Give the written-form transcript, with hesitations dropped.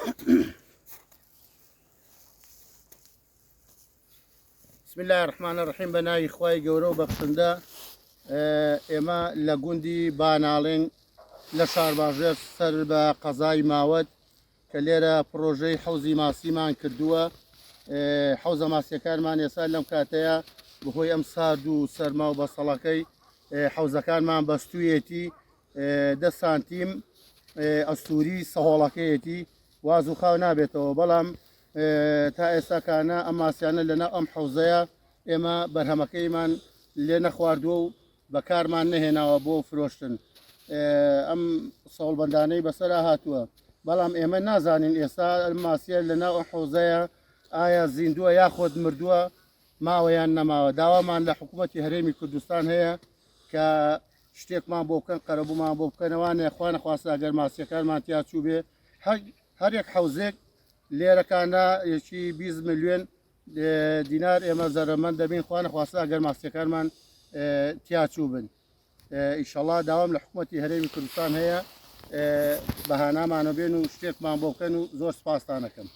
بسم الله الرحمن الرحیم بە ناوی خوای گەورە و بەخشندە ئێمە لە گوندی باناڵێن لە شارباژێر سەر بە قەزای ماوەت کە لێرە پڕۆژەی حەوزی ماسیمان کردووە حەوزە ماسیەکانمان ئێستا لەم کاتەیە بەهۆی ئەم سارد و سەرما و بەسەڵەکەی حەوزەکانمان بەستوویەتی دە سانتیم ئەستوری سەهۆڵەکەیەتی واز و خاو نابێتەوە بەڵام تا ئێستاکانە ئەم ماسیانە لەناو ئەم حەوزەیە ئێمە بەرهەمەکەیمان لێ نەخواردووە و بەکارمان نەهێناوە بۆ فرۆشتن ئەم سەوڵبەندانەی بەسەرا هاتووە بەڵام ئێمە نازانین ئێستا ماسیە لەناو ئەم حەوزەیە ئایا زیندووە یاخۆد مردووە ماوە یان نەماوە داوامان لە حکوومەتی هەرێمی کوردستان هەیە کە شتێکمان بۆ بکەن قەرەبوومان بۆ بکەنەوانێ خوانە خواستە ئەگەر ماسیەکانمان تیا چوو بێ هەر یەک حەوزێک لێرەکانە یەکی 20 ملیۆن دینار ئێمە زەرەمەند دەبین خوا نەخواستە ئەگەر ماسیەکانمان تیا چوو بن ئیشەڵا داوام لە حکوومەتی هەرێمی کوردستان هەیە بەهانامانە بێن و شتێکمان بۆ بکەن و زۆر سپاستانەکەم.